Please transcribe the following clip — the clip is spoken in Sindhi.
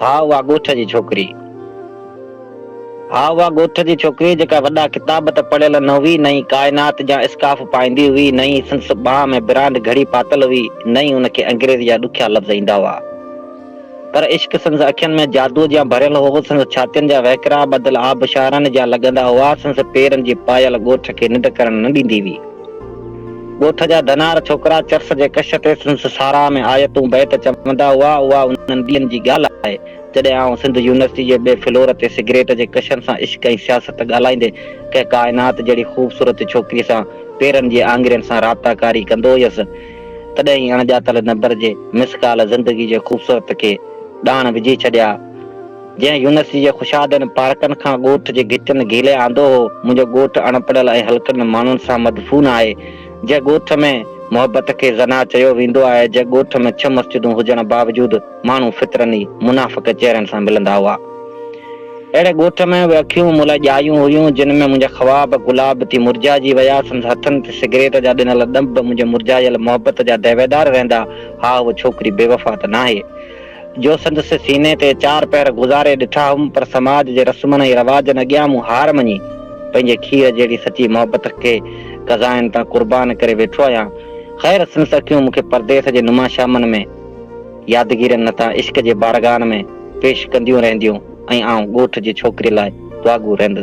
ها اها ڳوٺ جي ڇوڪري. ها اها ڳوٺ جي ڇوڪري جيڪا وڏا ڪتاب ته پڙهيل نه هئي، نه ئي ڪائنات جا اسڪارف پائيندي هئي، نه ئي سندس ٻانهن ۾ برانڊ گهڙي پاتل هئي، نه ئي هن کي انگريزي جا ڏکيا لفظ ايندا هئا. پر عشق سندس اکين ۾ جادوء جيان ڀريل هو، سندس ڇاتين جا وهڪرا ٻڌل آبشارن جيان لڳندا هئا، سندس پيرن جي پايل ڳوٺ کي ننڊ ڪرڻ نه ڏيندي هئي. ڳوٺ جا ڌنار ڇوڪرا چرس جي ڪش تي سندس ساراهه ۾ آيتون بيت چوندا هئا. اها انهن ڏينهن جي ڳالهه آهي، جڏهن آئون سنڌ يونيورسٽي جي ٻئي فلور تي سگريٽ جي ڪشن سان عشق ۽ سياست ڳالهائيندي ڪنهن ڪائنات جهڙي خوبصورت ڇوڪريء سان پيرن جي آڱرين سان رابطا ڪاري ڪندو هيس، تڏهن ئي اڻڄاتل نمبر جي مس ڪال زندگي جي خوبصورت کي ڏاڻ وجهي ڇڏيا. جنهن يونيورسٽي جي خوشحالين پارڪن کان ڳوٺ جي گهٽين گهيلي آندو هو. منهنجو ڳوٺ اڻ پڙهيل ۽ هلڪڙن ماڻهن سان مدفون آهي. جنهن ڳوٺ ۾ محبت کي زنا چيو ويندو آهي، جنهن ڳوٺ ۾ ڇهه مسجدون هجڻ باوجود ماڻهو فطرن ئي منافق چهرن سان ملندا هئا. اهڙي ڳوٺ ۾ اهي اکيون مون لاء ڄايون هيون، جن ۾ منهنجا خواب گلاب ٿي مرجهائجي ويا. سندس هٿن تي سگريٽ جا ڏنل ڏنڀ منهنجي مرجهايل محبت جا دعويدار رهندا. ها هوء ڇوڪري بيوفا ته ناهي. جو سندس سيني تي چار پهر گذاري ڏٺا هئم، پر سماج جي رسمن ۽ رواجن اڳيان مون هار مڃي، پنهنجي کير جهڙي سچي محبت کي قضائن تان قربان ڪري ويٺو آهيان. خير سندس اکيون مون کي پرديس جي نما شامن ۾ يادگيرين هٿان عشق جي بارگاهن ۾ پيش ڪنديون رهنديون ۽ آئون ڳوٺ جي ڇوڪري لاء دعاگو رهندس.